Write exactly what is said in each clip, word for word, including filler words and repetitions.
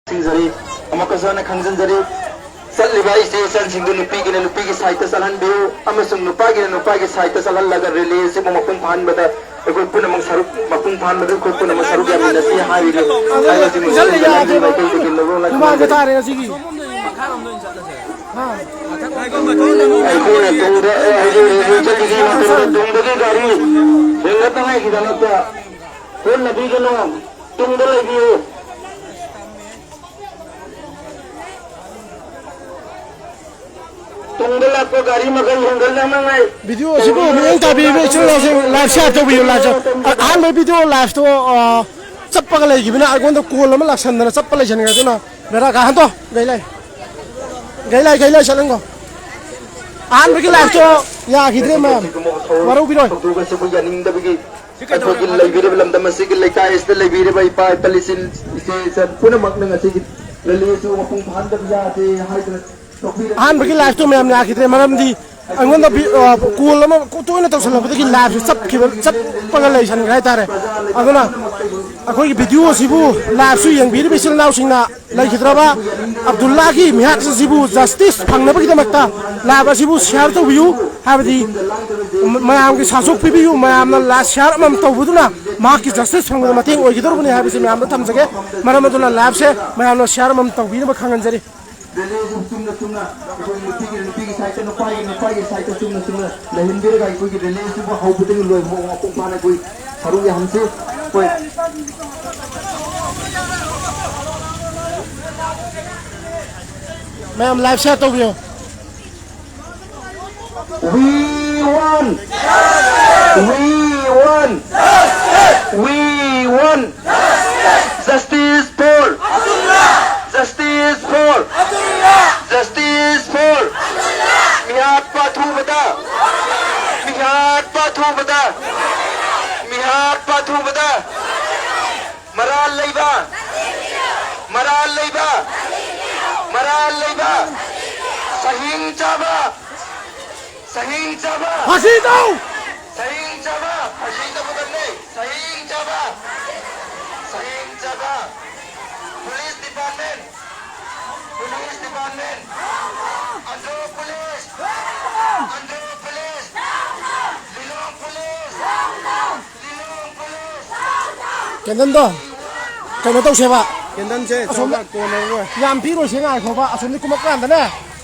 ꯅꯤꯡꯁꯤꯡꯖꯔꯤ, ꯑꯃꯨꯛꯀꯁꯨ ꯍꯟꯅ ꯈꯪꯖꯤꯟꯖꯔꯤ꯫ ꯆꯠꯂꯤꯕ ꯏꯆꯦ ꯏꯆꯟꯁꯤꯡꯗꯨ ꯅꯨꯄꯤꯒꯤꯅ ꯅꯨꯄꯤꯒꯤ ꯁꯥꯏꯠꯇ ꯆꯠꯍꯟꯕꯤꯌꯨ ꯑꯃꯁꯨꯡ ꯅꯨꯄꯥꯒꯤꯅ ꯅꯨꯄꯥꯒꯤ ꯁꯥꯏꯠꯇ ꯆꯠꯍꯜꯂꯒ ꯔꯦꯂꯤ ꯑꯁꯤꯕꯨ ꯃꯄꯨꯡ ꯐꯥꯍꯟꯕꯗ ꯑꯩꯈꯣꯏ ꯄꯨꯝꯅꯃꯛ ꯁꯔꯨꯛ, ꯃꯄꯨꯡ ꯐꯥꯍꯟꯕꯗ ꯑꯩꯈꯣꯏ ꯄꯨꯝꯅꯃꯛ ꯁꯔꯨꯛ ꯌꯥꯃꯤꯟꯅꯁꯤ ꯍꯥꯏꯔꯤꯕ꯫ ꯑꯗꯨꯅ ꯍꯥꯏꯕꯁꯤ ꯏꯟꯖꯜꯂꯦ, ꯃꯁꯤꯗ ꯌꯥꯗꯦꯕ꯫ ꯃꯩꯇꯩ ꯃꯩꯇꯩꯒꯤ ꯂꯧꯔꯣꯡ ꯂꯥꯏꯅꯤꯡ ꯅꯨꯡꯉꯥꯏꯕ ꯇꯥꯔꯦ ꯉꯁꯤꯒꯤ꯫ ꯍꯥ? ꯑꯩꯈꯣꯏꯅ ꯇꯨꯡꯗ, ꯑꯦ, ꯍꯧꯖꯤꯛ ꯍꯧꯖꯤꯛ ꯆꯠꯈꯤꯕ ꯃꯇꯝꯗ ꯇꯨꯡꯗꯒꯤ ꯒꯥꯔꯤ ꯍꯦꯟꯒꯠꯅꯉꯥꯏꯒꯤꯗꯃꯛꯇ ꯍꯣꯠꯅꯕꯤꯒꯅꯨ, ꯇꯨꯡꯗ ꯂꯩꯕꯤꯌꯨ꯫ ꯇꯨꯡꯗ ꯂꯥꯛꯄ ꯒꯥꯔꯤ ꯃꯈꯩ ꯍꯦꯟꯒꯠꯅꯅꯉꯥꯏ ꯚꯤꯗꯤꯑꯣ ꯑꯁꯤꯕꯨ ꯇꯧꯕꯤꯌꯨ꯫ ꯃꯤꯠꯌꯦꯡ ꯇꯥꯕꯤꯔꯤꯕ ꯏꯆꯤꯜ ꯏꯅꯥꯎꯁꯤꯡ live share ꯇꯧꯕꯤꯌꯨ, live share꯫ ꯑ-, ꯑꯍꯥꯟꯕ ꯚꯤꯗꯤꯑꯣ live ꯇꯣ, ꯑ, ꯆꯞꯄꯒ ꯂꯩꯈꯤꯕꯅ ꯑꯩꯉꯣꯟꯗ call ꯑꯃ ꯂꯥꯛꯁꯟꯗꯅ ꯆꯞꯄ ꯂꯩꯁꯟꯈ꯭ꯔꯦ꯫ ꯑꯗꯨꯅ ꯕꯦꯔꯥ ꯀꯥꯍꯟꯗꯣ, ꯒꯩꯂꯩ꯫ ꯒꯩꯂꯩ, ꯒꯩꯂꯩ ꯆꯠꯂꯪꯒꯣ꯫ ꯑꯍꯥꯟꯕꯒꯤ live ꯇꯣ ꯌꯥꯈꯤꯗ꯭ꯔꯦ ꯃꯌꯥꯝ꯫ ꯋꯥꯔꯧꯕꯤꯔꯣꯏ꯫ ꯊꯧꯗꯣꯛ ꯑꯁꯤꯕꯨ ꯌꯥꯅꯤꯡꯗꯕꯒꯤ ꯑꯩꯈꯣꯏꯒꯤ ꯂꯩꯕꯤꯔꯤꯕ ꯂꯝꯗꯝ ꯑꯁꯤꯒꯤ ꯂꯩꯀꯥꯏ ꯑꯁꯤꯗ ꯂꯩꯕꯤꯔꯤꯕ ꯏꯄꯥ ꯏꯄꯜ ꯏꯆꯤꯜ ꯏꯆꯦ ꯏꯆꯟ ꯄꯨꯝꯅꯃꯛꯅ ꯉꯁꯤꯒꯤ ꯔꯦꯂꯤ ꯑꯁꯤꯕꯨ ꯃꯄꯨꯡ ꯐꯥꯍꯟꯗꯕ ꯌꯥꯗꯦ ꯍꯥꯏꯗꯨꯅ ꯇꯣꯛꯄꯤꯔ-꯫ ꯑꯍꯥꯟꯕꯒꯤ live ꯇꯣ ꯃꯌꯥꯝ ꯌꯥꯈꯤꯗ꯭ꯔꯦ, ꯃꯔꯝꯗꯤ ꯑꯩꯉꯣꯟꯗ ꯚꯤ-, ꯑ, call ꯑꯃ ꯇꯣꯏꯅ ꯇꯧꯁꯜꯂꯛꯄꯗꯒꯤ live ꯁꯦ ꯆꯞꯈꯤꯕ, ꯆꯞꯄꯒ ꯂꯩꯁꯟꯈ꯭ꯔꯦ ꯍꯥꯏꯇꯥꯔꯦ꯫ ꯑꯗꯨꯅ ꯑꯩꯈꯣꯏꯒꯤ ꯚꯤꯗꯤꯑꯣ ꯑꯁꯤꯕꯨ live ꯁꯨ ꯌꯦꯡꯕꯤꯔꯤꯕ ꯏꯆꯤꯜ ꯏꯅꯥꯎꯁꯤꯡꯅ ꯂꯩꯈꯤꯗ꯭ꯔꯕ ꯑꯕꯗꯨꯜꯂꯥꯒꯤ ꯃꯤꯍꯥꯠ ꯑꯁꯤꯕꯨ justice ꯐꯪꯅꯕꯒꯤꯗꯃꯛꯇ live ꯑꯁꯤꯕꯨ share ꯇꯧꯕꯤꯌꯨ, ꯍꯥꯏꯕꯗꯤ ꯃꯌꯥꯝꯒꯤ ꯁꯥꯁꯨꯛ ꯄꯤꯕꯤꯌꯨ, ꯃꯌꯥꯝꯅ live share ꯑꯃꯃꯝ ꯇꯧꯕꯗꯨꯅ ꯃꯍꯥꯛꯀꯤ justice ꯐꯪꯕꯗ ꯃꯇꯦꯡ ꯑꯣꯏꯒꯗꯧꯔꯕꯅꯤ ꯍꯥꯏꯕꯁꯤ ꯃꯌꯥꯝꯗ ꯊꯝꯖꯒꯦ꯫ ꯃꯔꯝ ꯑꯗꯨꯅ live ꯁꯦ ꯃꯌꯥꯝꯅ share ꯑꯃꯃꯝ ꯇꯧꯕꯤꯅꯕ ꯈꯪꯍꯟꯖꯔꯤ꯫ ꯔꯦꯂꯤꯁꯤꯕꯨ ꯆꯨꯝꯅ ꯆꯨꯝꯅ ꯑꯩꯈꯣꯏ ꯅꯨꯄꯤꯒꯤ ꯅꯨꯄꯤꯒꯤ ꯁꯥꯏꯠꯇ, ꯅꯨꯄꯥꯒꯤ ꯅꯨꯄꯥꯒꯤ ꯁꯥꯏꯠꯇ ꯆꯨꯝꯅ ꯆꯨꯝꯅ ꯂꯩꯍꯟꯕꯤꯔꯒ ꯑꯩꯈꯣꯏꯒꯤ ꯔꯦꯂꯤꯁꯤꯕꯨ ꯍꯧꯕꯗꯒꯤ ꯂꯣꯏꯕ ꯐꯥꯎꯕ ꯃꯄꯨꯡ ꯐꯥꯅ ꯑꯩꯈꯣꯏ ꯁꯔꯨꯛ ꯌꯥꯍꯟꯁꯤ꯫ ꯑꯩꯈꯣꯏ ꯃꯌꯥꯝ live share ꯇꯧꯕꯤꯌꯣ꯫ We want, we want, we want justice for, justice for, justice for. ꯃꯤꯍꯥꯠꯄ ꯑꯊꯨꯕꯗ, ꯃꯤꯍꯥꯠꯄ ꯑꯊꯨꯕꯗ, ꯃꯤꯍꯥꯠꯄ ꯑꯊꯨꯕꯗ꯫ ꯃꯔꯥꯜ ꯂꯩꯕ, ꯃꯔꯥꯜ ꯂꯩꯕ, ꯃꯔꯥꯜ ꯂꯩꯕ, ꯁꯍꯤꯡ ꯆꯥꯕ, ꯁꯍꯤꯡ ꯆꯥꯕ꯫ ꯐꯥꯁꯤ ꯇꯧ! ꯁꯍꯤꯡ ꯆꯥꯕ, ꯐꯥꯁꯤ ꯇꯧꯒꯗꯕꯅꯤ꯫ ꯁꯍꯤꯡ ꯆꯥꯕ, ꯁꯍꯤꯡ ꯆꯥꯕ꯫ Police department Police Department. Anzo Police. Anzo Police. Lilong Police. Lilong Police. ꯀꯦꯟꯗꯜꯗꯣ ꯀꯩꯅꯣ ꯇꯧꯁꯦꯕ꯫ ꯀꯦꯟꯗꯜꯁꯦ ꯑꯁꯣꯝꯗ ꯆꯥꯝꯃ ꯀꯣꯟꯅꯔꯔꯣꯏ꯫ ꯌꯥꯝ ꯄꯤꯔꯣꯏꯁꯦ, ꯉꯥꯏꯈꯣꯕ꯫ ꯑꯁꯣꯝꯗ ꯀꯨꯝꯃꯛꯀꯥꯟꯗꯅꯦ,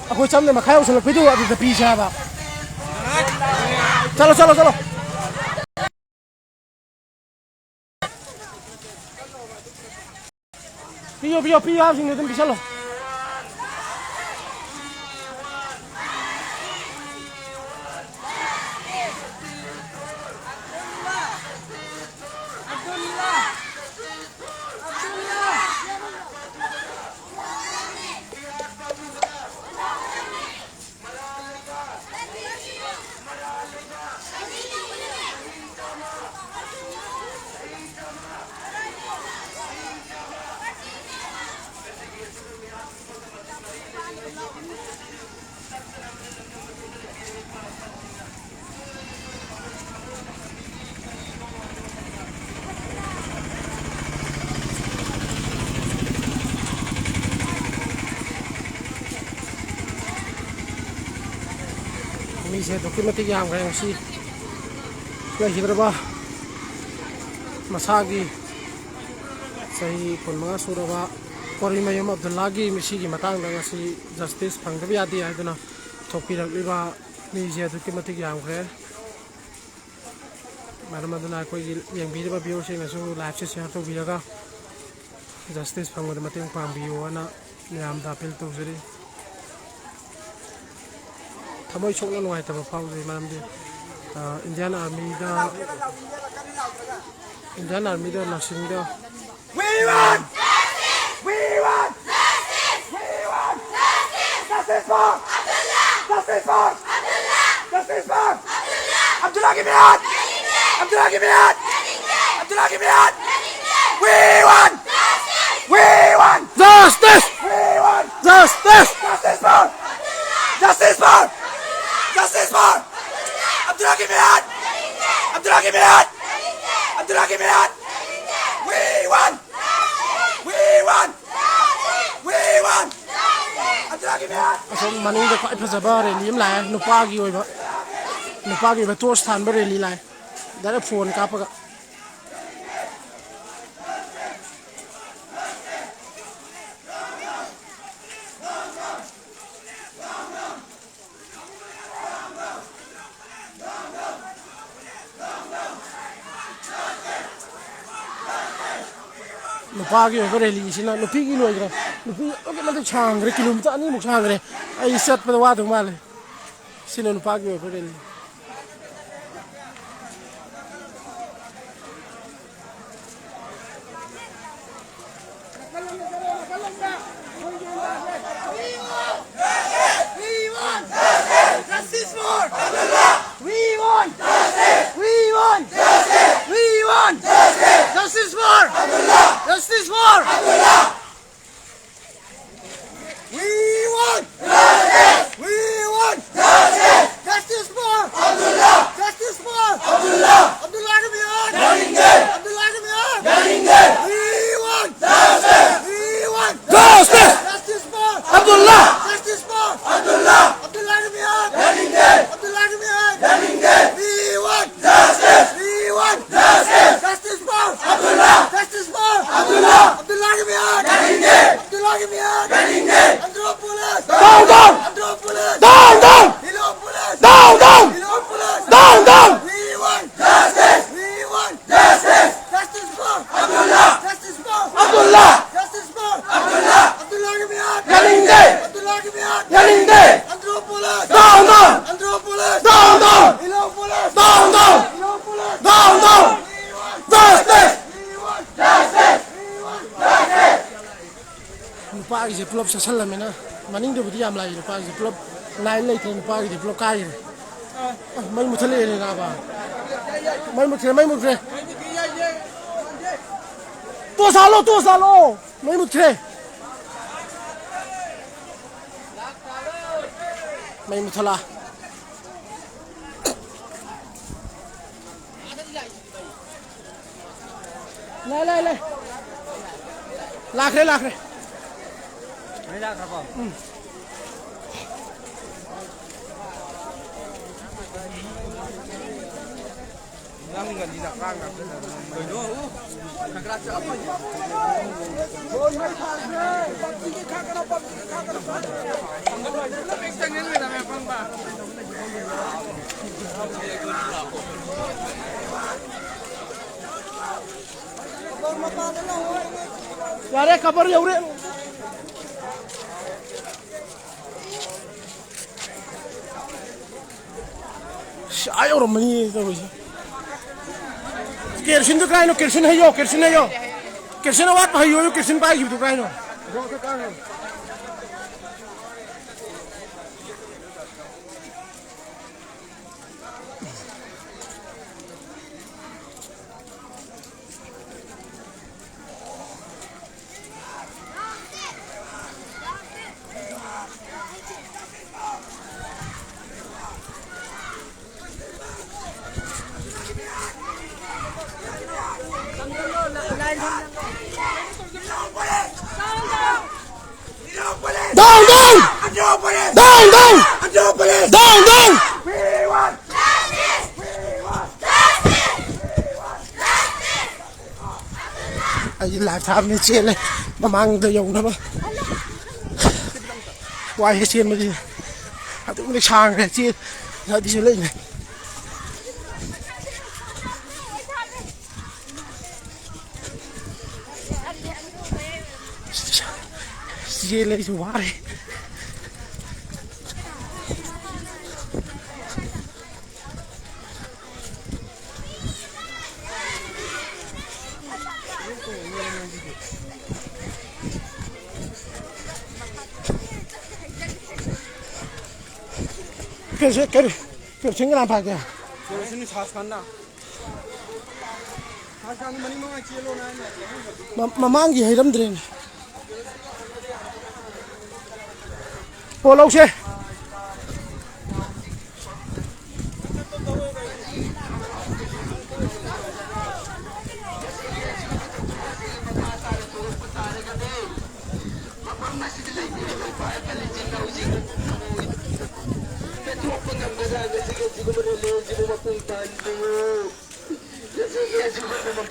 ꯑꯩꯈꯣꯏ ꯆꯥꯝꯃꯗ ꯃꯈꯥꯏ ꯌꯧꯁꯜꯂꯛꯄꯩꯗꯣ ꯑꯗꯨꯗ ꯄꯤꯁꯦ ꯍꯥꯏꯕ꯫ ꯆꯠꯂꯣ, ꯆꯠꯂꯣ, ꯆꯠꯂꯣ꯫ ꯄꯤꯌꯣ, ꯄꯤꯌꯣ, ꯄꯤꯌꯣ ꯍꯥꯏꯕꯁꯤꯡꯗꯣ ꯑꯗꯨꯝ ꯄꯤꯁꯜꯂꯣ꯫ ꯃꯤꯁꯦ ꯑꯗꯨꯛꯀꯤ ꯃꯇꯤꯛ ꯌꯥꯝꯈ꯭ꯔꯦ ꯉꯁꯤ꯫ ꯂꯩꯈꯤꯗ꯭ꯔꯕ ꯃꯁꯥꯒꯤ ꯆꯍꯤ ꯀꯨꯟꯃꯉꯥ ꯁꯨꯔꯕ ꯀꯣꯔꯤꯃꯌꯨꯝ ꯑꯕꯗꯨꯜꯂꯥꯒꯤ ꯃꯤꯁꯤꯒꯤ ꯃꯇꯥꯡꯗ ꯉꯁꯤ ꯖꯁꯇꯤꯁ ꯐꯪꯗꯕ ꯌꯥꯗꯦ ꯍꯥꯏꯗꯨꯅ ꯊꯣꯛꯄꯤꯔꯛꯂꯤꯕ ꯃꯤꯁꯦ ꯑꯗꯨꯛꯀꯤ ꯃꯇꯤꯛ ꯌꯥꯝꯈ꯭ꯔꯦ꯫ ꯃꯔꯝ ꯑꯗꯨꯅ ꯑꯩꯈꯣꯏꯒꯤ ꯌꯦꯡꯕꯤꯔꯤꯕ ꯚ꯭ꯌꯨꯋꯔꯁꯤꯡꯅꯁꯨ ꯂꯥꯏꯐꯁꯦ ꯁꯤꯌꯔ ꯇꯧꯕꯤꯔꯒ ꯖꯁꯇꯤꯁ ꯐꯪꯕꯗ ꯃꯇꯦꯡ ꯄꯥꯡꯕꯤꯌꯨ ꯍꯥꯏꯅ ꯃꯌꯥꯝꯗ ꯑꯄꯤꯜ ꯇꯧꯖꯔꯤ꯫ ꯊꯃꯣꯏ ꯁꯣꯛꯅ ꯅꯨꯡꯉꯥꯏꯇꯕ ꯐꯥꯎꯖꯩ, ꯃꯔꯝꯗꯤ, ꯑ, ꯏꯟꯗꯤꯌꯥꯟ ꯑꯥꯔꯃꯤꯗ, ꯏꯟꯗꯤꯌꯥꯟ ꯑꯥꯔꯃꯤꯗ ꯅꯔꯁꯤꯡꯗ We want! We want! We want! Justice for! Justice for! Justice for! Abdullah ki miyaat! Abdullah ki miyaat! Abdullah ki miyaat! We want! We want! Justice! We want! Justice! Justice for! Justice for! Justice for! Abdullah ki miyaat! Abdullah ki miyaat! Abdullah ki miyaat! We want! We want! ꯑꯁꯣꯝ ꯃꯅꯤꯡꯗ ꯈ꯭ꯋꯥꯏ ꯐꯖꯕ rally ꯑꯃ ꯂꯥꯛꯑꯦ, ꯅꯨꯄꯥꯒꯤ ꯑꯣꯏꯕ, ꯅꯨꯄꯥꯒꯤ ꯑꯣꯏꯕ ꯇꯣꯔꯆ ꯊꯥꯟꯕ ꯔꯦꯂꯤ ꯂꯥꯛꯑꯦ, ꯗꯥꯏꯔꯦꯛ ꯐꯣꯟ ꯀꯥꯞꯄꯒ꯫ ꯅꯨꯄꯥꯒꯤ ꯑꯣꯏꯕ ꯔꯦꯂꯤꯁꯤꯅ, ꯅꯨꯄꯤꯒꯤ ꯂꯣꯏꯈ꯭ꯔꯦ꯫ ꯅꯨꯄꯤ ꯑꯗꯨꯛꯀꯤ ꯃꯇꯤꯛ ꯁꯥꯡꯈ꯭ꯔꯦ, ꯀꯤꯂꯣꯃꯤꯇꯔ ꯑꯅꯤꯃꯨꯛ ꯁꯥꯡꯈ꯭ꯔꯦ꯫ ꯑꯩ ꯆꯠꯄꯗ ꯋꯥꯗꯧ ꯃꯥꯜꯂꯦ꯫ ꯁꯤꯅ ꯅꯨꯄꯥꯒꯤ ꯑꯣꯏꯕ rally. We want justice for Abdullah. We want justice. We want justice. We want justice. Justice for Abdullah. Justice for Abdullah. We want justice. We want justice. Justice for Abdullah. Justice for Abdullah. Abdullah के बयान। Abdullah के बयान। We want justice. We want justice. Justice for Abdullah. Justice for Abdullah. Abdullah के बयान। Abdullah के बयान। We want justice. We want justice. Justice for Abdullah. Justice for Abdullah. Abdullah के बयान। Abdullah के बयान। Andro police. Down, down. Andro police. Down, down. Hilong police. Down, down. Hilong police. Down, down. We want justice. We want justice. Justice for Abdullah. Justice for Abdullah. Justice for Abdullah. Abdullah के बयान। Yalinde. Abdullah के बयान। Yalinde. Andro police. Down, down. Andro police. Down, down. Hilong police. Down, down. Hilong police. Down, down. We want justice. We want justice. We want justice. ꯅꯨꯄꯥꯒꯤꯁꯦ ꯄꯨꯂꯞ ꯆꯠꯁꯜꯂꯝꯃꯤꯅ, ꯃꯅꯤꯡꯗꯕꯨꯗꯤ ꯌꯥꯝ ꯂꯥꯛꯏ꯫ ꯅꯨꯄꯥꯒꯤꯁꯦ ꯄꯨꯂꯞ line ꯂꯩꯇ꯭ꯔꯦ꯫ ꯅꯨꯄꯥꯒꯤꯗꯤ ꯄꯨꯂꯞ ꯀꯥꯏꯈ꯭ꯔꯦ꯫ ꯑ, ꯃꯩ ꯃꯨꯠꯊꯠꯂꯛꯑꯦꯅꯦ ꯅꯥꯕ꯫ ꯃꯩ ꯃꯨꯠꯈ꯭ꯔꯦ, ꯃꯩ ꯃꯨꯠꯈ꯭ꯔꯦ꯫ ꯇꯣꯁ ꯍꯥꯜꯂꯣ, ꯇꯣꯁ ꯍꯥꯜꯂꯣ꯫ ꯃꯩ ꯃꯨꯠꯈ꯭ꯔꯦ꯫ ꯃꯩ ꯃꯨꯠꯊꯠꯂꯛꯑꯦ꯫ ꯂꯥꯏ, ꯂꯥꯏ, ꯂꯥꯏ꯫ ꯂꯥꯛꯈ꯭ꯔꯦ, ꯂꯥꯛꯈ꯭ꯔꯦ꯫ ꯂꯣꯏ ꯂꯥꯛꯈ꯭ꯔꯕꯣ? ꯎꯝ꯫ ꯌꯥꯔꯦ, ꯀꯕꯔ ꯌꯧꯔꯦ꯫ ꯑꯁ, ꯑꯥ ꯌꯧꯔꯝꯃꯅꯤ ꯇꯧꯔꯤꯁꯦ꯫ ꯀꯦꯔꯣꯁꯤꯟꯗꯨ ꯀꯥꯏꯅꯣ? ꯀꯦꯔꯣꯁꯤꯟ ꯍꯩꯌꯣ, ꯀꯦꯔꯣꯁꯤꯟ ꯍꯩꯌꯣ꯫ ꯀꯦꯔꯣꯁꯤꯟ ꯑꯋꯥꯠꯄ ꯍꯩꯌꯣ, ꯀꯦꯔꯣꯁꯤꯟ ꯄꯥꯏꯈꯤꯕꯗꯨ ꯀꯥꯏꯅꯣ? Down, down! Down, down! Down, down! ꯑꯩ ꯂꯥꯏꯐ ꯊꯥꯕꯅꯤ ꯆꯦꯜꯂꯦ ꯃꯃꯥꯡꯗ ꯌꯧꯅꯕ꯫ ꯋꯥꯏꯍꯦ ꯆꯦꯟꯕꯁꯤ꯫ ꯑꯗꯨꯛ ꯃꯇꯤꯛ ꯁꯥꯡꯈ꯭ꯔꯦ ꯆꯦꯟ-, ꯑꯗꯨꯁꯨ ꯂꯩꯅꯦ꯫ ꯆꯦꯜꯂꯦ ꯑꯩꯁꯨ ꯋꯥꯔꯦ꯫ ꯀꯩꯁꯦ ꯀꯔꯤ? ꯀꯦꯔꯣꯁꯤꯟ ꯀꯅꯥ ꯐꯥꯒꯦ? ꯀꯦꯔꯣꯁꯤꯟ ꯁꯥꯁ ꯈꯟꯅ꯫ ꯁꯥꯁ ꯈꯟ ꯃꯅꯤꯡ ꯃꯃꯥꯡ ꯆꯦꯜꯂꯣꯅ ꯍꯥꯏꯅ꯫ ꯃ-, ꯃꯃꯥꯡꯒꯤ ꯍꯩꯔꯝꯗ꯭ꯔꯦꯅꯦ꯫ ꯄꯣ ꯂꯧꯁꯦ꯫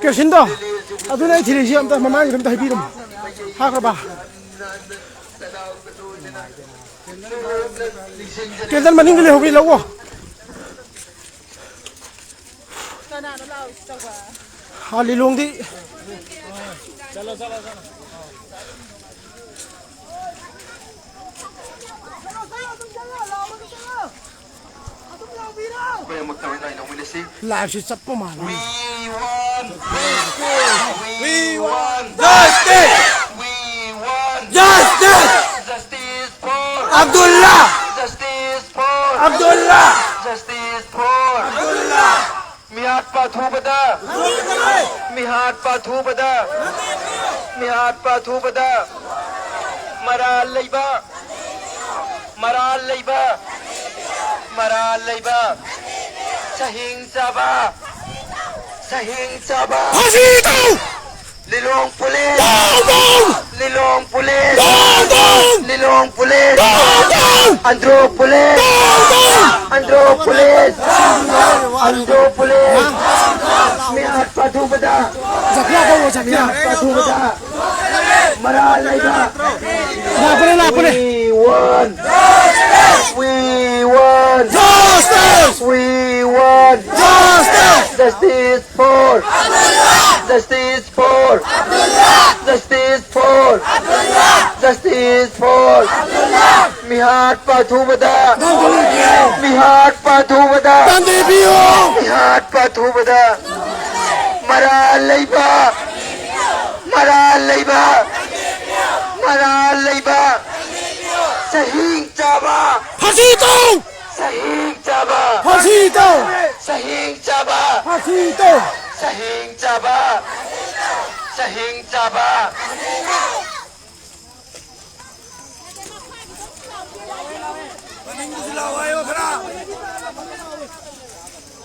ꯀꯦꯔꯣꯁꯤꯟꯗꯣ ꯑꯗꯨꯅ ꯑꯩ ꯊꯤꯔꯤꯁꯤ ꯑꯝꯇ ꯃꯃꯥꯡꯒꯤꯗ ꯑꯝꯇ ꯍꯥꯏꯕꯤꯔꯝꯃꯣ꯫ ꯍꯥꯞꯈ꯭ꯔꯕ? ꯀꯦꯟꯗꯜ ꯃꯅꯤꯡꯗ ꯂꯩꯍꯧꯕꯤ ꯂꯧꯑꯣ꯫ ꯀꯅꯥꯅꯣ ꯂꯥꯎꯔꯤꯁꯤ ꯇꯧꯕ? ꯍꯥ, ꯂꯤꯂꯣꯡꯗꯤ꯫ ꯑꯩꯈꯣꯏ ꯑꯃꯨꯛꯇ ꯑꯣꯏꯅ ꯂꯥꯎꯃꯤꯟꯅꯁꯤ꯫ Live ꯁꯤ ꯆꯞꯄ ꯃꯥꯜꯂꯦ꯫ We want justice. We want justice. We want justice. Justice for Abdullah. Justice for Abdullah. Justice for Abdullah. ꯃꯤꯍꯥꯠꯄ ꯑꯊꯨꯕꯗ! ꯃꯤꯍꯥꯠꯄ ꯑꯊꯨꯕꯗ! ꯃꯤꯍꯥꯠꯄ ꯑꯊꯨꯕꯗ! ꯃꯔꯥꯜ ꯂꯩꯕ! ꯃꯔꯥꯜ ꯂꯩꯕ! ꯃꯔꯥꯜ ꯂꯩꯕ! ꯁꯍꯤꯡ ꯆꯥꯕ! ꯁꯍꯤꯡ ꯆꯥꯕ! ꯐꯥꯁꯤ ꯇꯧ! Lilong police! Down down! Lilong police! Down down! Lilong police! Down down! Andro police! Down down! Andro police! Andro police! ꯃꯤꯍꯥꯠ ꯄꯥꯊꯨꯕꯗ! ꯖꯐꯤꯌꯥ ꯀꯧꯔꯣ, ꯖꯐꯤꯌꯥ꯫ ꯃꯤꯍꯥꯠ ꯄꯥꯊꯨꯕꯗ! ꯃꯔꯥꯜ ꯂꯩꯕ! ꯂꯥꯛꯄꯅꯦ, ꯂꯥꯛꯄꯅꯦ꯫ We want! We want! Justice! We want! Justice! Justice for! Justice for! Justice for! Justice for! ꯃꯤꯍꯥꯠ ꯄꯥꯊꯨꯕꯗ! ꯃꯤꯍꯥꯠ ꯄꯥꯊꯨꯕꯗ! ꯃꯤꯍꯥꯠ ꯄꯥꯊꯨꯕꯗ! ꯃꯔꯥꯜ ꯂꯩꯕ! ꯃꯔꯥꯜ ꯂꯩꯕ! ꯃꯔꯥꯜ ꯂꯩꯕ! ꯁꯍꯤꯡ ꯆꯥꯕ! ꯐꯥꯁꯤ ꯇꯧ! ꯁꯍꯤꯡ ꯆꯥꯕ! ꯐꯥꯁꯤ ꯇꯧ! ꯁꯍꯤꯡ ꯆꯥꯕ! ꯐꯥꯁꯤ ꯇꯧ! ꯁꯍꯤꯡ ꯆꯥꯕ! ꯁꯍꯤꯡ ꯆꯥꯕ!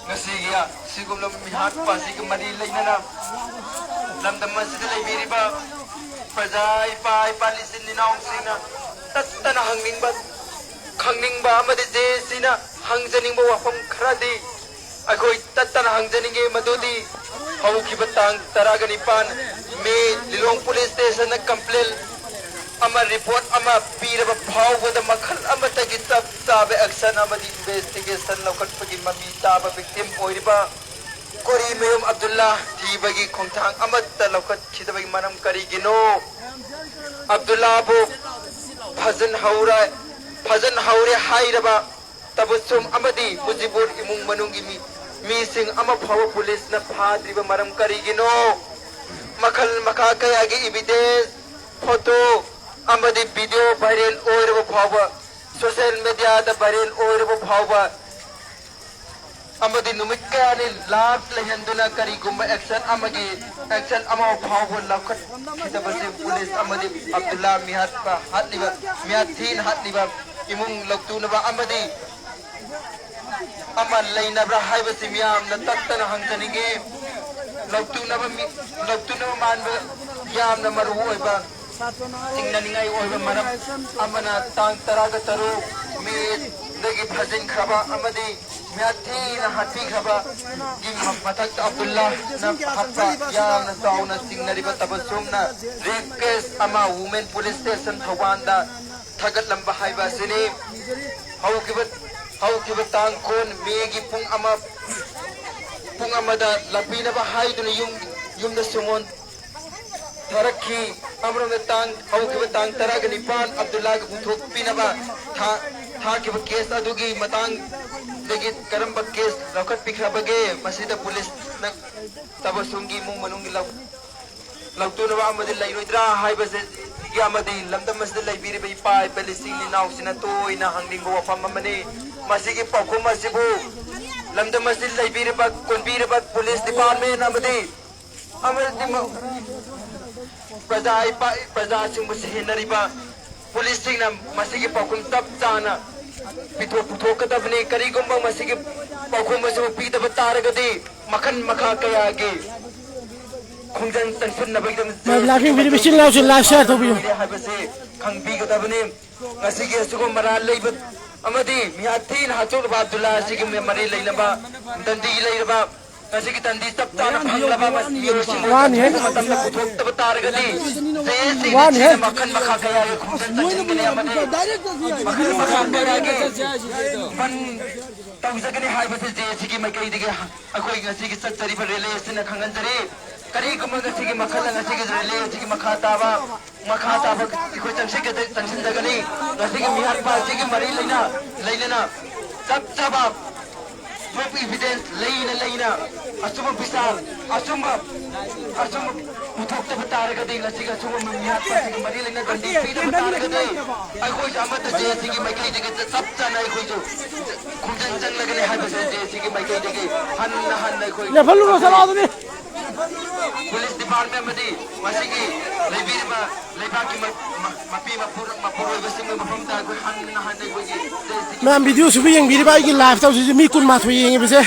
ꯉꯁꯤꯒꯤ ꯁꯤꯒꯨꯝꯂꯕ ꯃꯤꯍꯥꯠꯄ ꯑꯁꯤꯒ ꯃꯔꯤ ꯂꯩꯅꯅ ꯂꯝꯗꯝ ꯑꯁꯤꯗ ꯂꯩꯕꯤꯔꯤꯕ ꯄ꯭ꯔꯖꯥ, ꯏꯄꯥ ꯏꯄꯥ ꯏꯆꯤꯟ ꯏꯅꯥꯎꯁꯤꯡꯅ ꯇꯠꯇꯅ ꯍꯪꯅꯤꯡꯕ, ꯈꯪꯅꯤꯡꯕ ꯑꯃꯗꯤ ꯖꯦ ꯑꯦꯁ ꯁꯤꯅ ꯍꯪꯖꯅꯤꯡꯕ ꯋꯥꯐꯝ ꯈꯔꯗꯤ, ꯑꯩꯈꯣꯏ ꯇꯠꯇꯅ ꯍꯪꯖꯅꯤꯡꯉꯤ ꯃꯗꯨꯗꯤ ꯍꯧꯈꯤꯕ ꯇꯥꯡ ꯇꯔꯥꯒ ꯅꯤꯄꯥꯟ ꯃꯦ ꯂꯤꯂꯣꯡ ꯄꯨꯂꯤꯁ ꯁ꯭ꯇꯦꯁꯟꯗ ꯀꯝꯄ꯭ꯂꯦꯟ ꯑꯃ, ꯔꯤꯄꯣꯔꯠ ꯑꯃ ꯄꯤꯔꯕ ꯐꯥꯎꯕꯗ ꯃꯈꯜ ꯑꯃꯠꯇꯒꯤ ꯆꯞ ꯆꯥꯕ ꯑꯦꯛꯁꯟ ꯑꯃꯗꯤ ꯏꯟꯚꯦꯁꯇꯤꯒꯦꯁꯟ ꯂꯧꯈꯠꯄꯒꯤ ꯃꯃꯤ ꯇꯥꯕ ꯚꯤꯛꯇꯤꯝ ꯑꯣꯏꯔꯤꯕ ꯀꯣꯔꯤꯃꯌꯨꯝ ꯑꯕꯗꯨꯜꯂꯥ ꯊꯤꯕꯒꯤ ꯈꯣꯡꯊꯥꯡ ꯑꯃꯠꯇ ꯂꯧꯈꯠꯈꯤꯗꯕꯒꯤ ꯃꯔꯝ ꯀꯔꯤꯒꯤꯅꯣ? ꯑꯕꯗꯨꯜꯂꯥꯕꯨ ꯐꯖꯟ ꯍꯧꯔ-, ꯐꯖꯟ ꯍꯧꯔꯦ ꯍꯥꯏꯔꯕ ꯇꯕꯁꯨꯝ ꯑꯃꯗꯤ ꯃꯨꯖꯤꯕꯨꯔ ꯏꯃꯨꯡ ꯃꯅꯨꯡꯒꯤ ꯃꯤ, ꯃꯤꯁꯤꯡ ꯑꯃ ꯐꯥꯎꯕ ꯄꯨꯂꯤꯁꯅ ꯐꯥꯗ꯭ꯔꯤꯕ ꯃꯔꯝ ꯀꯔꯤꯒꯤꯅꯣ? ꯃꯈꯜ ꯃꯈꯥ ꯀꯌꯥꯒꯤ ꯏꯕꯤꯗꯦꯟꯁ, ꯐꯣꯇꯣ ꯑꯃꯗꯤ ꯚꯤꯗꯤꯑꯣ ꯚꯥꯏꯔꯦꯜ ꯑꯣꯏꯔꯕ ꯐꯥꯎꯕ, ꯁꯣꯁꯤꯌꯦꯜ ꯃꯦꯗꯤꯌꯥꯗ ꯚꯥꯏꯔꯦꯜ ꯑꯣꯏꯔꯕ ꯐꯥꯎꯕ ꯑꯃꯗꯤ ꯅꯨꯃꯤꯠ ꯀꯌꯥꯅꯤ ꯂꯥꯞ ꯂꯩꯍꯟꯗꯨꯅ ꯀꯔꯤꯒꯨꯝꯕ ꯑꯦꯛꯁꯟ ꯑꯃꯒꯤ, ꯑꯦꯛꯁꯟ ꯑꯃ ꯐꯥꯎꯕ ꯂꯧꯈꯠꯈꯤꯗꯕꯁꯤ ꯄꯨꯂꯤꯁ ꯑꯃꯗꯤ ꯑꯕꯗꯨꯜꯂꯥ ꯃꯤꯍꯥꯠꯄ ꯍꯥꯠꯂꯤꯕ, ꯃꯤꯍꯥꯠ ꯊꯤꯅ ꯍꯥꯠꯂꯤꯕ ꯏꯃꯨꯡ ꯂꯧꯇꯨꯅꯕ ꯑꯃꯗꯤ ꯑꯃ ꯂꯩꯅꯕ꯭ꯔꯥ ꯍꯥꯏꯕꯁꯤ ꯃꯤꯌꯥꯝꯅ ꯇꯠꯇꯅ ꯍꯪꯖꯅꯤꯡꯉꯤ꯫ ꯂꯧꯇꯨꯅꯕ ꯃꯤ-, ꯂꯧꯇꯨꯅꯕ ꯃꯥꯟꯕ ꯌꯥꯝꯅ ꯃꯔꯨ ꯑꯣꯏꯕ ꯆꯤꯡꯅꯅꯤꯡꯉꯥꯏ ꯑꯣꯏꯕ ꯃꯔꯝ ꯑꯃꯅ ꯇꯥꯡ ꯇꯔꯥꯒ ꯇꯔꯨꯛ ꯃꯦꯗꯒꯤ ꯐꯥꯖꯤꯟꯈ꯭ꯔꯕ ꯑꯃꯗꯤ ꯃꯤꯍꯥꯠ ꯊꯤꯅ ꯍꯥꯠꯄꯤꯈ꯭ꯔꯕꯒꯤ ꯃꯊꯛꯇ ꯑꯕꯗꯨꯜꯂꯥꯅ ꯍꯥꯠꯄ ꯌꯥꯝꯅ ꯆꯥꯎꯅ ꯆꯤꯡꯅꯔꯤꯕ ꯇꯕꯁꯨꯝꯅ ꯔꯦꯞ ꯀꯦꯁ ꯑꯃ ꯋꯨꯃꯦꯟ ꯄꯨꯂꯤꯁ ꯁ꯭ꯇꯦꯁꯟ ꯊꯧꯕꯥꯜꯗ ꯊꯥꯒꯠꯂꯝꯕ ꯍꯥꯏꯕ ꯑꯁꯤꯅꯤ꯫ ꯍꯧꯈꯤꯕ, ꯍꯧꯈꯤꯕ ꯇꯥꯡ ꯀꯨꯟ ꯃꯦꯒꯤ ꯄꯨꯡ ꯑꯃ, ꯄꯨꯡ ꯑꯃꯗ ꯂꯥꯛꯄꯤꯅꯕ ꯍꯥꯏꯗꯨꯅ ꯌꯨꯝ, ꯌꯨꯝꯗ ꯁꯨꯃꯣꯟ ꯊꯥꯔꯛꯈꯤ꯫ ꯑꯃꯔꯣꯝꯗ ꯇꯥꯡ, ꯍꯧꯈꯤꯕ ꯇꯥꯡ ꯇꯔꯥꯒ ꯅꯤꯄꯥꯟ ꯑꯕꯗꯨꯜꯂꯥꯒ ꯄꯨꯊꯣꯛꯄꯤꯅꯕ ꯊꯥ-, ꯊꯥꯈꯤꯕ ꯀꯦꯁ ꯑꯗꯨꯒꯤ ꯃꯇꯥꯡꯗꯒꯤ ꯀꯔꯝꯕ ꯀꯦꯁ ꯂꯧꯈꯠꯄꯤꯈ꯭ꯔꯕꯒꯦ? ꯃꯁꯤꯗ ꯄꯨꯂꯤꯁꯅ ꯇꯕꯁꯨꯝꯒꯤ ꯏꯃꯨꯡ ꯃꯅꯨꯡꯒꯤ ꯂꯧ-, ꯂꯧꯇꯨꯅꯕ ꯑꯃꯗꯤ ꯂꯩꯔꯣꯏꯗ꯭ꯔꯥ ꯍꯥꯏꯕꯁꯤꯒꯤ ꯑꯃꯗꯤ ꯂꯝꯗꯝ ꯑꯁꯤꯗ ꯂꯩꯕꯤꯔꯤꯕ ꯏꯄꯥ ꯏꯄꯜ ꯏꯆꯤꯟ ꯏꯅꯥꯎꯁꯤꯡꯅ ꯇꯣꯏꯅ ꯍꯪꯅꯤꯡꯕ ꯋꯥꯐꯝ ꯑꯃꯅꯤ꯫ ꯃꯁꯤꯒꯤ ꯄꯥꯎꯈꯨꯝ ꯑꯁꯤꯕꯨ ꯂꯝꯗꯝ ꯑꯁꯤꯗ ꯂꯩꯕꯤꯔꯤꯕ, ꯀꯣꯟꯕꯤꯔꯤꯕ ꯄꯨꯂꯤꯁ ꯗꯤꯄꯥꯔꯠꯃꯦꯟ ꯑꯃꯗꯤ, ꯑꯃꯗꯤ ꯃ-, ꯄ꯭ꯔꯖꯥ ꯏꯄꯥ-, ꯄ꯭ꯔꯖꯥꯁꯤꯡꯕꯨ ꯁꯤꯍꯟꯅꯔꯤꯕ ꯄꯨꯂꯤꯁꯁꯤꯡꯅ ꯃꯁꯤꯒꯤ ꯄꯥꯎꯈꯨꯝ ꯆꯞ ꯆꯥꯅ ꯄꯤꯊꯣꯛ-, ꯄꯨꯊꯣꯛꯀꯗꯕꯅꯤ꯫ ꯀꯔꯤꯒꯨꯝꯕ ꯃꯁꯤꯒꯤ ꯄꯥꯎꯈꯨꯝ ꯑꯁꯤꯕꯨ ꯄꯤꯗꯕ ꯇꯥꯔꯒꯗꯤ ꯃꯈꯜ ꯃꯈꯥ ꯀꯌꯥꯒꯤ ꯈꯣꯡꯖꯪ ꯆꯪꯁꯤꯟꯅꯕꯒꯤꯗꯃꯛ ꯃꯥꯏ ꯂꯥꯏꯐ ꯌꯦꯡꯕꯤꯔꯤꯕ ꯏꯆꯤꯜ ꯏꯅꯥꯎꯁꯤꯡ ꯂꯥꯏꯐ ꯁꯤꯌꯥꯔ ꯇꯧꯕꯤꯌꯨ꯫ ꯍꯥꯏꯕꯁꯤ ꯈꯪꯕꯤꯒꯗꯕꯅꯤ꯫ ꯉꯁꯤꯒꯤ ꯑꯁꯤꯒꯨꯝꯕ ꯃꯔꯥꯜ ꯂꯩꯕ ꯑꯃꯗꯤ ꯃꯤꯍꯥꯠ ꯊꯤꯅ ꯍꯥꯠꯇꯣꯛꯂꯕ ꯑꯕꯗꯨꯜꯂꯥ ꯑꯁꯤꯒꯤ ꯃꯔꯤ ꯂꯩꯅꯕ ꯗꯟꯗꯤ ꯂꯩꯔꯕ ꯉꯁꯤꯒꯤ ꯗꯟꯗꯤ ꯆꯞ ꯆꯥꯅ ꯐꯪꯂꯕ ꯃꯤꯑꯣꯏꯁꯤꯡꯕꯨ ꯋꯥꯅꯤꯍꯦ꯫ ꯃꯇꯝꯗ ꯄꯨꯊꯣꯛꯇꯕ ꯇꯥꯔꯒꯗꯤ ꯖꯦ ꯑꯦꯁ ꯁꯤꯅ ꯋꯥꯅꯤꯍꯦ꯫ ꯊꯤꯅ ꯃꯈꯜ ꯃꯈꯥ ꯀꯌꯥꯒꯤ ꯈꯣꯡꯖꯪ ꯆꯪꯁꯤꯟꯒꯅꯤ ꯑꯃꯗꯤ ꯃꯈꯜ ꯃꯈꯥ ꯀꯌꯥꯒꯤ ꯕꯟ ꯇꯧꯖꯒꯅꯤ ꯍꯥꯏꯕꯁꯤ ꯖꯦ ꯑꯦꯁ ꯁꯤꯒꯤ ꯃꯥꯏꯀꯩꯗꯒꯤ ꯑꯩꯈꯣꯏ ꯉꯁꯤꯒꯤ ꯆꯠꯆꯔꯤꯕ ꯔꯦꯂꯤ ꯑꯁꯤꯅ ꯈꯪꯍꯟꯖꯔꯤ꯫ ꯀꯔꯤꯒꯨꯝꯕ ꯉꯁꯤꯒꯤ ꯃꯈꯜ ꯉꯁꯤꯒꯤ ꯔꯦꯂꯤ ꯑꯁꯤꯒꯤ ꯃꯈꯥ ꯇꯥꯕ ꯃꯈꯥ ꯇꯥꯕ ꯑꯩꯈꯣꯏ ꯆꯪꯁꯤꯟꯒꯗ-, ꯆꯪꯁꯤꯟꯖꯒꯅꯤ꯫ ꯉꯁꯤꯒꯤ ꯃꯤꯍꯥꯠꯄ ꯑꯁꯤꯒꯤ ꯃꯔꯤ ꯂꯩꯅ-, ꯂꯩꯅꯅ ꯆꯞ ꯆꯥꯕ proof evidence ꯂꯩꯅ ꯂꯩꯅ ꯑꯆꯨꯝꯕ ꯕꯤꯆꯥꯔ, ꯑꯆꯨꯝꯕ, ꯑꯆꯨꯝꯕ ꯄꯨꯊꯣꯛꯇꯕ ꯇꯥꯔꯒꯗꯤ ꯉꯁꯤꯒꯤ ꯑꯆꯨꯝꯕ ꯃꯤꯍꯥꯠꯄ ꯑꯁꯤꯒꯤ ꯃꯔꯤ ꯂꯩꯅ ꯗꯟꯗꯤ ꯄꯤꯗꯕ ꯇꯥꯔꯒꯗꯤ ꯑꯩꯈꯣꯏꯁꯨ ꯑꯃꯠꯇ ꯖꯦ ꯑꯦꯁ ꯁꯤꯒꯤ ꯃꯥꯏꯀꯩꯗꯒꯤ ꯆꯞ ꯆꯥꯅ ꯑꯩꯈꯣꯏꯁꯨ ꯈꯣꯡꯖꯪ ꯆꯪꯂꯒꯅꯤ ꯍꯥꯏꯕꯁꯦ ꯖꯦ ꯑꯦꯁ ꯁꯤꯒꯤ ꯃꯥꯏꯀꯩꯗꯒꯤ ꯍꯟꯅ ꯍꯟꯅ ꯑꯩꯈꯣꯏ ꯂꯦꯞꯍꯜꯂꯨꯔꯣ, ꯆꯠꯂꯣ ꯑꯗꯨꯗꯤ꯫ ꯄꯨꯂꯤꯁ ꯗꯤꯄꯥꯔꯠꯃꯦꯟ ꯑꯃꯗꯤ ꯃꯁꯤꯒꯤ ꯂꯩꯕꯤꯔꯤꯕ ꯂꯩꯕꯥꯛꯀꯤ ꯃ-, ꯃ-, ꯃꯄꯤ ꯃꯄꯨ-, ꯃꯄꯨꯔꯣꯏꯕꯁꯤꯡꯒꯤ ꯃꯐꯝꯗ ꯑꯩꯈꯣꯏ ꯍꯟꯅ ꯍꯟꯅ ꯑꯩꯈꯣꯏꯒꯤ ꯖꯦ ꯑꯦꯁ ꯁꯤꯒꯤ ꯃꯌꯥꯝ ꯚꯤꯗꯤꯑꯣꯁꯤꯕꯨ ꯌꯦꯡꯕꯤꯔꯤꯕ ꯑꯩꯒꯤ ꯂꯥꯏꯐ ꯇꯧꯁꯤꯁꯦ ꯃꯤ ꯀꯨꯟꯃꯥꯊꯣꯏ ꯌꯦꯡꯉꯤꯕꯁꯦ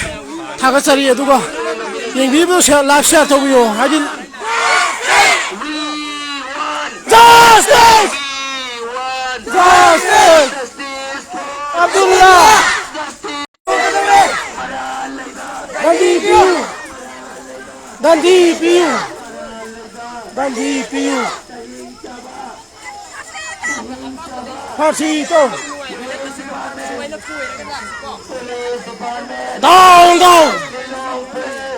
ꯊꯥꯒꯠꯆꯔꯤ꯫ ꯑꯗꯨꯒ ꯌꯦꯡꯕꯤꯔꯤꯕ ꯁꯤꯌꯔ, ꯂꯥꯏꯐ ꯁꯤꯌꯔ ꯇꯧꯕꯤꯌꯣ꯫ ꯍꯥꯏꯗꯤ Justice! Justice! Abdullah! ꯗꯟꯗꯤ ꯄꯤꯌꯨ! ꯗꯟꯗꯤ ꯄꯤꯌꯨ! ꯗꯟꯗꯤ ꯄꯤꯌꯨ! ꯐꯥꯔꯁꯤ ꯇꯧ! Down, down!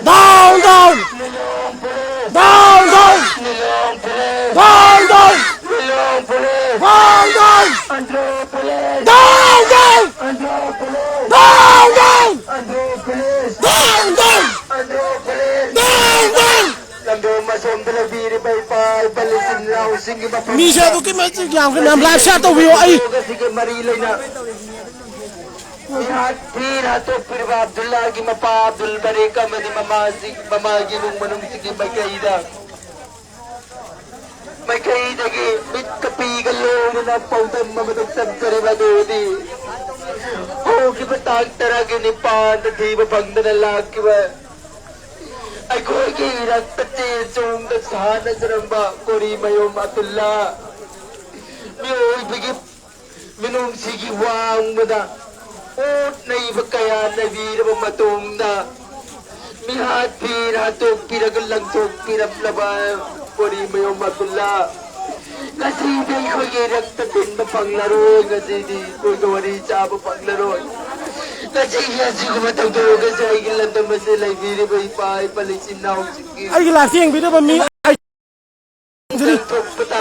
Down, down! Down, down! Down, down! Down, down! Down, down! Down, down! Down, down! Down, down! ꯂꯝꯗꯝ ꯑꯁꯣꯝꯗ ꯂꯩꯕꯤꯔꯤꯕ ꯏꯄꯥ ꯏꯄꯥ ꯏꯆꯤꯟ ꯏꯅꯥꯎꯁꯤꯡꯒꯤ ꯃꯐꯝ ꯃꯤꯁꯦ ꯑꯗꯨꯛꯀꯤ ꯃꯇꯤꯛ ꯌꯥꯝꯈ꯭ꯔꯦ ꯃꯌꯥꯝ꯫ ꯂꯥꯏꯚ ꯁꯤꯌꯔ ꯇꯧꯕꯤꯌꯣ꯫ ꯑꯩ ꯑꯁꯤꯒ ꯃꯔꯤ ꯂꯩꯅ ꯃꯤꯍꯥꯠ ꯊꯤꯅ ꯍꯥꯠꯇꯣꯛꯄꯤꯔꯤꯕ ꯑꯕꯗꯨꯜꯂꯥꯒꯤ ꯃꯄꯥ ꯑꯕꯗꯨꯜ ꯕꯔꯤꯛ ꯑꯃꯗꯤ ꯃꯃꯥꯁꯤ-, ꯃꯃꯥꯒꯤ ꯏꯃꯨꯡ ꯃꯅꯨꯡꯁꯤꯡꯒꯤ ꯃꯥꯏꯀꯩꯗ, ꯃꯥꯏꯀꯩꯗꯒꯤ ꯃꯤꯠ ꯀꯄꯤꯒ ꯂꯣꯏꯅꯅ ꯄꯥꯎꯗꯝ ꯑꯃꯗ ꯆꯪꯖꯔꯤꯕ ꯑꯗꯨꯗꯤ ꯍꯧꯈꯤꯕ ꯇꯥꯡ ꯇꯔꯥꯒꯤ ꯅꯤꯄꯥꯟꯗ ꯊꯤꯕ ꯐꯪꯗꯅ ꯂꯥꯛꯈꯤꯕ ꯑꯩꯈꯣꯏꯒꯤ ꯏꯔꯛꯇ ꯆꯦꯟ ꯆꯣꯡꯗ ꯁꯥꯟꯅꯖꯔꯝꯕ ꯀꯣꯔꯤꯃꯌꯨꯝ ꯑꯕꯗꯨꯜꯂꯥ ꯃꯤꯑꯣꯏꯕꯒꯤ ꯃꯤꯅꯣꯛ ꯁꯤꯒꯤ ꯋꯥꯡꯃꯗ ꯑꯣꯠ ꯅꯩꯕ ꯀꯌꯥ ꯅꯩꯕꯤꯔꯕ ꯃꯇꯨꯡꯗ, ꯃꯤꯍꯥꯠꯄꯤꯔ ꯍꯥꯠꯇꯣꯛꯄꯤꯔꯒ ꯂꯪꯊꯣꯛꯄꯤꯔꯝꯂꯕ ꯕꯣꯔꯤ ꯃꯌꯣꯝ ꯑꯕꯗꯨꯜꯂꯥ, ꯉꯁꯤꯗꯤ ꯑꯩꯈꯣꯏꯒꯤ ꯔꯛꯇ ꯇꯤꯟꯕ ꯐꯪꯂꯔꯣꯏ, ꯉꯁꯤꯗꯤ ꯑꯩꯈꯣꯏꯒꯤ ꯋꯥꯔꯤ ꯆꯥꯕ ꯐꯪꯂꯔꯣꯏ꯫ ꯉꯁꯤꯒꯤ ꯑꯁꯤꯒꯨꯝꯕ ꯊꯧꯗꯣꯛ ꯑꯁꯤ ꯑꯩꯒꯤ ꯂꯝꯗꯝ ꯑꯁꯤꯗ ꯂꯩꯕꯤꯔꯤꯕ ꯏꯄꯥ ꯏꯄꯥ ꯏꯆꯤꯟ ꯏꯅꯥꯎꯁꯤꯡꯒꯤ ꯑꯩꯒꯤ ꯂꯥꯏꯐ ꯌꯦꯡꯕꯤꯔꯕ ꯃꯤ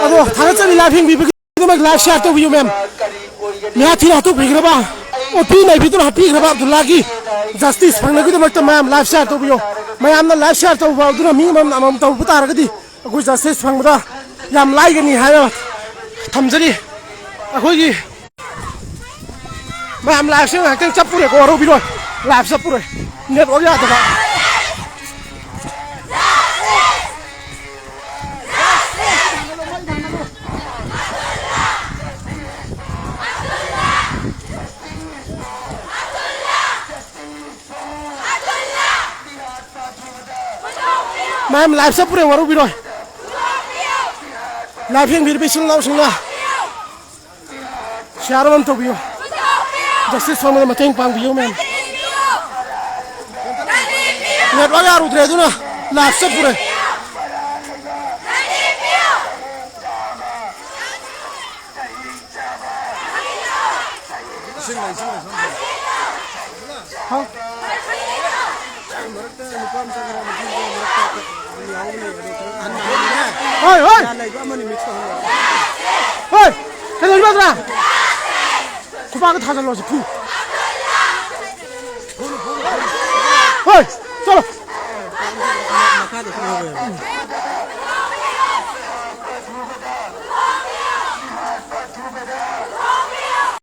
ꯑꯗꯣ ꯊꯥꯒꯠꯆꯔꯤ, ꯂꯥꯏꯐ ꯌꯦꯡꯕꯤꯕꯒꯤꯗꯃꯛ ꯂꯥꯏꯐ ꯁꯤꯌꯥꯔ ꯇꯧꯕꯤꯌꯨ ꯃꯦꯝ꯫ ꯃꯤꯍꯥꯠ ꯊꯤꯅ ꯍꯥꯠꯇꯣꯛꯄꯤꯈ꯭ꯔꯕ, ꯑꯣꯠꯄꯤ ꯅꯩꯕꯤꯗꯨꯅ ꯍꯥꯠꯄꯤꯈ꯭ꯔꯕ ꯑꯕꯗꯨꯜꯂꯥꯒꯤ ꯖꯁꯇꯤꯁ ꯐꯪꯅꯕꯒꯤꯗꯃꯛꯇ ꯃꯌꯥꯝ ꯂꯥꯏꯐ ꯁꯤꯌꯥꯔ ꯇꯧꯕꯤꯌꯨ꯫ ꯃꯌꯥꯝꯅ ꯂꯥꯏꯐ ꯁꯤꯌꯥꯔ ꯇꯧꯕ ꯑꯗꯨꯅ ꯃꯤ ꯑꯃꯃꯝ ꯑꯃꯃꯝ ꯇꯧꯕ ꯇꯥꯔꯒꯗꯤ ꯑꯩꯈꯣꯏ ꯖꯁꯇꯤꯁ ꯐꯪꯕꯗ ꯌꯥꯝ ꯂꯥꯏꯒꯅꯤ ꯍꯥꯏꯅ ꯊꯝꯖꯔꯤ꯫ ꯑꯩꯈꯣꯏꯒꯤ ꯃꯌꯥꯝ ꯂꯥꯏꯐꯁꯦ ꯉꯥꯏꯍꯥꯛꯇꯪ ꯆꯞꯄꯨꯔꯦꯀꯣ, ꯋꯥꯔꯧꯕꯤꯔꯣꯏ, ꯂꯥꯏꯐ ꯆꯞꯄꯨꯔꯦ, ꯅꯦꯠꯋꯥꯛ ꯌꯥꯗꯕ꯫ ꯃꯌꯥꯝ ꯂꯥꯏꯐ ꯆꯠꯄꯨꯔꯦ, ꯋꯥꯔꯧꯕꯤꯔꯣꯏ꯫ ꯂꯥꯏꯐ ꯌꯦꯡꯕꯤꯔꯤꯕ ꯏꯆꯤꯜ ꯏꯅꯥꯎꯁꯤꯡꯅ ꯁꯤꯌꯥꯔ ꯑꯃ ꯇꯧꯕꯤꯌꯨ꯫ ꯖꯁꯇꯤꯁ ꯐꯪꯕꯗ ꯃꯇꯦꯡ ꯄꯥꯡꯕꯤꯌꯨ ꯃꯌꯥꯝ꯫ ꯅꯦꯠꯋꯥꯛ ꯌꯥꯔꯨꯗ꯭ꯔꯦ ꯑꯗꯨꯅ ꯂꯥꯏꯐ ꯆꯠꯄꯨꯔꯦ꯫ ꯏꯁꯤꯡ ꯂꯩ, ꯏꯁꯤꯡ ꯂꯩ, ꯁꯣꯝꯗ꯫ ꯍꯥꯎ꯫ ꯃꯔꯛꯇ ꯅꯨꯄꯥ ꯑꯃ ꯆꯪꯈ꯭ꯔꯦ, ꯅꯨꯄꯤ ꯑꯃ ꯃꯔꯛꯇ ꯌꯥꯎꯕꯅꯦ, ꯑꯗꯣ ꯈꯔ ꯑꯍꯟ ꯑꯃꯅꯤꯅꯦ꯫ ꯍꯣꯏ, ꯍꯣꯏ꯫ ꯌꯥ ꯂꯩꯕ ꯑꯃꯅꯤ ꯃꯤꯛꯁ ꯇꯧꯍꯜꯂꯣ꯫ ꯍꯣꯏ꯫ ꯀꯩꯗꯧꯔꯤꯕ ꯑꯗꯨꯅ? ꯈꯨꯄꯥꯛꯇ ꯊꯥꯖꯜꯂꯣ ꯁꯤ, ꯐꯨ꯫ ꯍꯣꯏ, ꯆꯠꯂꯣ꯫ ꯃꯈꯥꯗ ꯁꯨꯝ ꯍꯧꯋꯦꯕ꯫